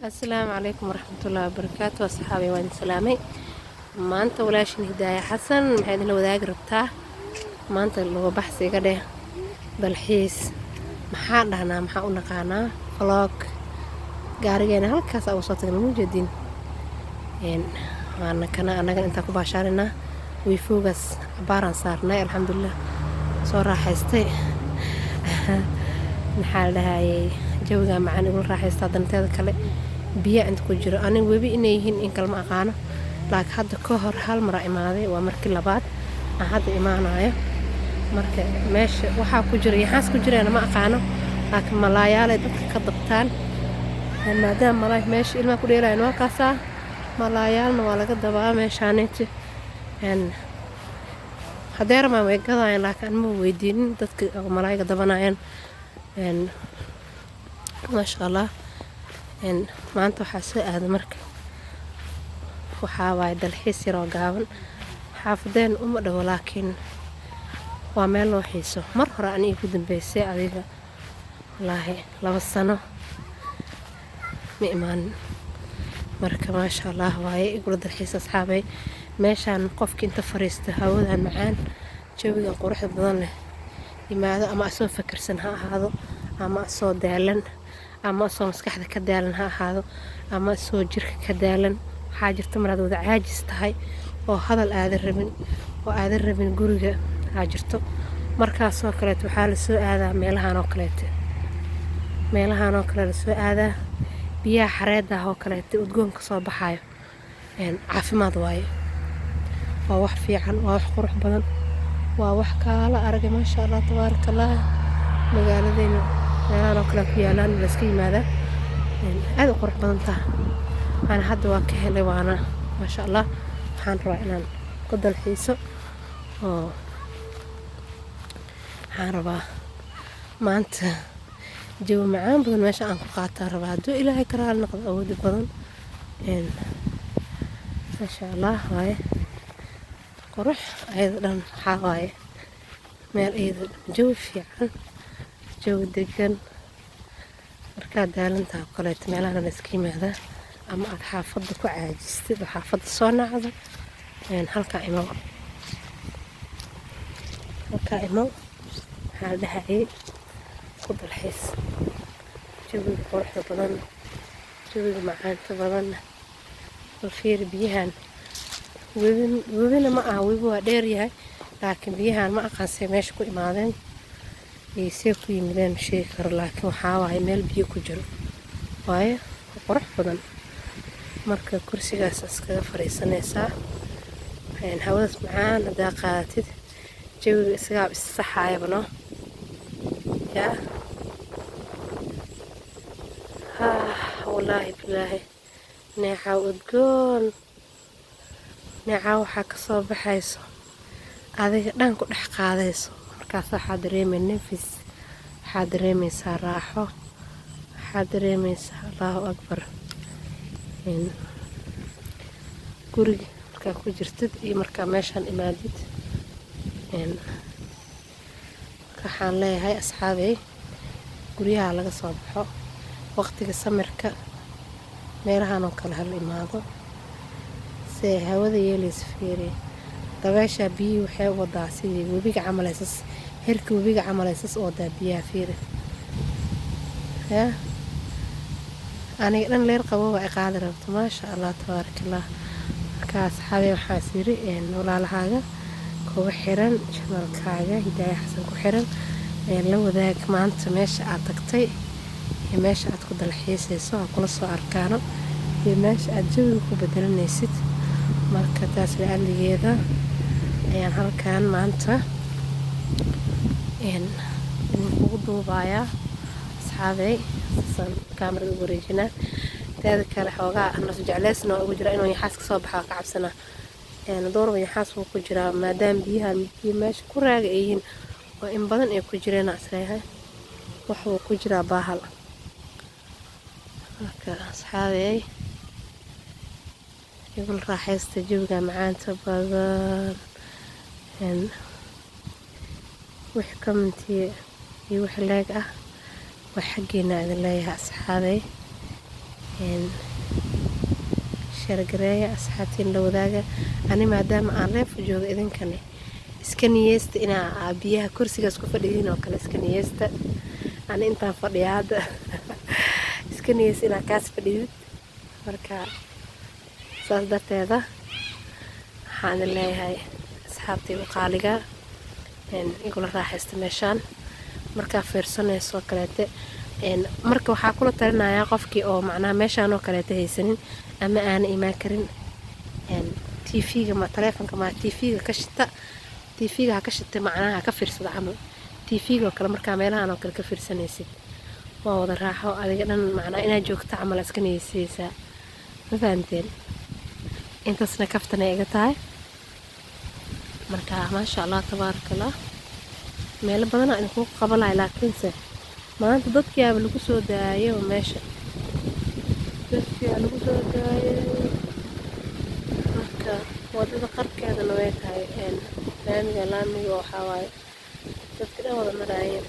Asalaamu calaykum waraxmatullaahi wabarakaatu. Asxaabay, waan salaamay. Maanta walaashin Hidaaya Xasan maxay idinla wadaagi rabtaa? Maanta luga baxsi iga dheh, dalxiis maxaa dhahnaa, maxaa u naqaanaa, vlog. Gaarigeena halkaas uga soo tagna mujeedin, waana kana annagan intaan ku baashaalinaa. Wiifoogaas cabaaraan saarnay, alxamdulilah, soo raaxaystay. Maxaa la dhahayay, jawigaa macaan igula raaxaysta. Haddana teeda kale, biya inta ku jiro, aniga webi inay yihiin in kalema aqaano, laakiin hadda ka hor hal mara imaaday. Waa markii labaad aan hadda imaanayo. Marka meesha waxaa ku jira, yaxaas ku jireena ma aqaano, laakiin malaayaalay dadka ka dabtaan, maadaama malaay meesha ilmaha ku dheelayan. Waa kaasaa, malaayaalna waa laga dabaa meeshaaniti. Haddee rabaan way gadaayan, laakiin anma weydiinin dadka malaayga dabanayaan. Maasha Allah, maanta waxaa soo aaday, marka waxaa waaye dalxiis yaroo gaaban. Xaafadeen uma dhowo, laakiin waa meel loo xiiso. Mar hore ani igu dambeysay, adiga wallaahi 2 sano ma imaanin. Marka maasha Allah waaye, igula dalxiis, asxaabay. Meeshaan qofki inta fariista, hawadan macaan, jawigan quruxda badan leh yimaado, ama asoo fakirsan ha ahaado, ama asoo daalan, ama asoo maskaxda ka daalan ha ahaado, ama asoo jirka ka daalan. Waxaa jirta maraad wada caajis tahay oo hadal aadan rabin oo aadan rabin guriga aa jirto. Markaasoo kaleeto waxaa lasoo aadaa meelahan oo kaleete, meelahan oo kale lasoo aadaa, biyaha xareedah oo kaleete, udgoonka soo baxayo. Caafimaad waaye, waa wax fiican, waa wax qurux badan, waa wax kaala aragay. Maasha Allah, tabaaraka Allah. Magaaladeena meelahan oo kale ku yaalaan, layska yimaadaa, aad u qurux badan taha. Waana hadda waa ka helay, waana maasha Allah. Waxaan rabaa inaan ku dalxiiso oo waxaan rabaa maanta jawi macaan badan meesha aan ku qaataa rabaa, hadduu Ilaahay ka raali noqdo, awoodi badan. Maasha Allah waaye, qurux ayada dhan. Waxaa waaye meel iyada jawi fiican, jawi degan. Markaad daalantaha oo kaleeto, meelahana la iska yimaadaa, ama aad xaafadda ku caajistid oo xaafadda soo nacdo, halkaa imow, halkaa imow. Maxaa la dhahayay, ku dalxiis jawiga quruxda badan, jawiga macaanta badan. Bal fiiri biyahan, webi, webina ma aha, webi waa dheer yahay, laakiin biyahan ma aqaan see meesha ku imaadeen iyo see ku yimideen, ma sheegi karo, laakiin waxaa waaye meel biyo ku jiro waaye, qurux badan. Marka kursigaas iskaga fariisanaysaa, hawadaas macaan haddaa qaadatid, jawiga isagaa issaxaayaba no yaa. Wallaahi bilaahi, neecaw udgoon, neecaw waxaa kasoo baxayso adiga dhan ku dhex qaadayso. Markaas waxaa dareemay nafis, waxaa dareemaysaa raaxo, waxaa dareemaysaa Allahu akbar. Guriga markaa ku jirtid iyo markaa meeshaan imaadid. Waxaan leeyahay, asxaabey, guryaha laga soo baxo waqtiga samirka, meelahan oo kale hala imaado. See hawada yeelaysa fiiri, dabeesha biyihii waxay u wadaa sidii webiga camal, aysas herka webiga camal aysas u wadaa biyaha. Fiiri yaa, aniga dhan leer qabo waa i qaadi rabto. Maasha Allah, tabaaraka Allah. Marka asxaabey, waxaa is yiri walaalahaaga kugu xiran channelkaaga Hidaaya Xasan ku xiran la wadaag maanta meesha aad tagtay iyo meesha aad ku dalxiisayso, ha kula soo arkaano, iyo meesha aad jawiga ku bedelanaysid. Marka taas la-adligeeda ayaan halkan maanta idinkugu duubayaa, asxaabey. Saasaan kaamarada ugu wareejinaa. Teeda kale, xoogaa naf jecleysna waa ugu jira inuu yaxaas kasoo baxa, waa ka cabsanaa. Doorba yaxaas wuu ku jiraa, maadaama biyahan biyo meesha ku raaga ay yihiin oo in badan ay ku jireen. Isleeyahay wax wuu ku jiraa baahal. Marka asxaabey, igula raaxaysta jawiga macaanta badan. Wix commentiga iyo wix like ah waa xaggeena idin leeyahay, asxaabey. Share gareeya, asxaabtiin la wadaaga. Ani maadaama aan live joogo, idinkani iska niyeysta inaa biyaha kursigaas ku fadhidiin oo kale. Iska niyeysta, ani intaan fadhiya hadda, iska niyeysta inaa kaas fadhidid. Marka saas darteeda waxaan idin leeyahay, asxaabtaygu qaaliga, igula raaxaysta meeshaan markaa fiirsanayso kaleete. Marka waxaa kula talinayaa qofkii oo macnaha meeshaan oo kaleete haysanin ama aana imaan karin, TV-ga ma taleefonka ma TV-ga ka shita, TV-ga ha ka shita, macnaha ha ka fiirsada camal TV-ga oo kale. Markaa meelahan oo kale ka fiirsanaysid, waa wada raaxo adiga dhan, macnaha inaad joogto camal iska niyeysaysaa. Ma fahanteen? Intaasna kaftanay iga tahay. Marka maasha Allah, tabaaraka Allah, meelo badanaa idinku qaban lahay, laakiinse maanta dadkiiaba lagu soo daayay meesha, dadkiiaa lagu soo daayay. Marka wadada qarkeedana way tahay, laamiga, laamiga waxaa waaye dadka dhan wada maraayeen.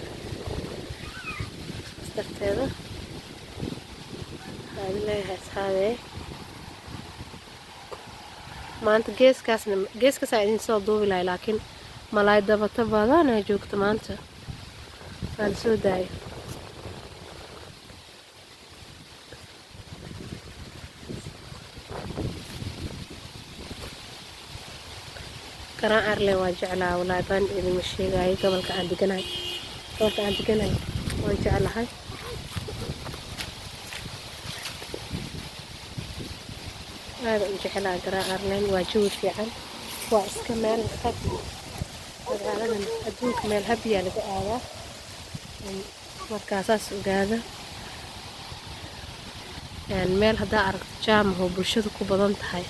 Saas darteeda waxaa idin leeyahay, asxaabee, maanta geeskaasna geeskaasaa idin soo duubi lahay, laakiin malaay dabato badanaa joogta maanta, waa la soo daayay. Grand Arle waa jeclaa, walaahi baan idinma sheegaayo. Gobolka aan deganahay waan jeclahay. Aada u jeclaa Grand Arlen, waa jawi fiican, waa iska meel happy. Magaaladan adduunka meel happy-yaa laga aadaa. Markaa saas ogaada, meel haddaa aragto jam oo bulshada ku badan tahay,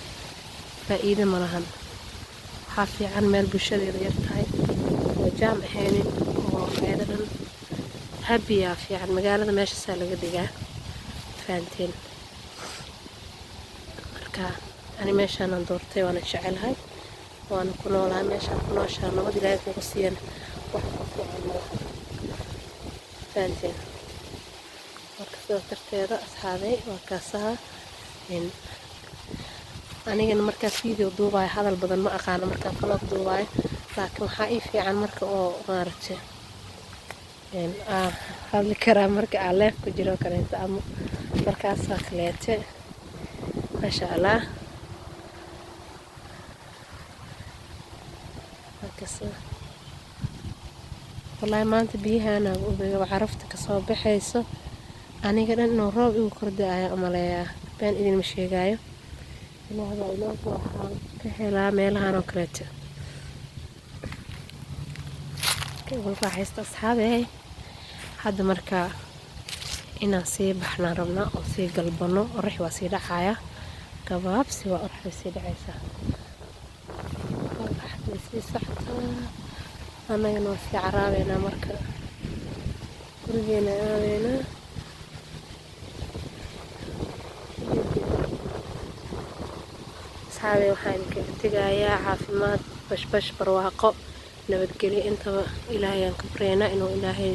faa-iido ma lahan. Waxaa fiican meel bulshadeeda yar tahay oo jam ahaynin oo eeda dhan happy-yaa fiican. Magaalada meeshaasaa laga degaa, fahanteen? Marka ani meeshaanaan doortay, waana jecelahay, waana ku noolahay. Meeshaan ku nooshaa, nabad Ilaahay kugu siiyana, wax ka fiican ma lahan. Fahanteen? Marka sidaas darteeda, asxaabey, waa kaasaha. Anigana markaa video duubaayo hadal badan ma aqaano, markaan vlog duubaayo, laakiin waxaa ii fiican marka oo maaragtay aan hadli karaa marka aan live ku jiro kaleeto ama markaasoo kaleete. Maasha Allah. Markas wallaahi maanta biyahana ubiga carafta kasoo baxayso, aniga dhan inuu roob igu korda ayaa umaleeyaa. Been idinma sheegaayo. Ilaah baa ilaah, waxaan ka helaa meelahan oo kaleeto. Raaxaysta, asxaabey. Hadda markaa inaan sii baxnaan rabnaa oo sii galbano. Orax waa sii dhacaya, gabaabsi waa, orax bay sii dhacaysaa, orax bay sii socotaa, annagana waa sii caraabeynaa. Marka gurigeena aadeynaa. Asxaabey, waxaan idinkaga tegayaa caafimaad, bashbash, barwaaqo, nabadgelyo. Intaba Ilaahay aan ka baryaynaa inuu Ilaahay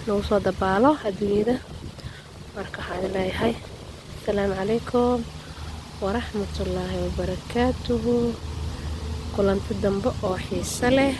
nagu soo dabaalo adduunyada. Marka waxaan idin leeyahay asalaamu calaykum waraxmatullaahi wabarakaatuhu. Kulanti dambe oo xiiso leh.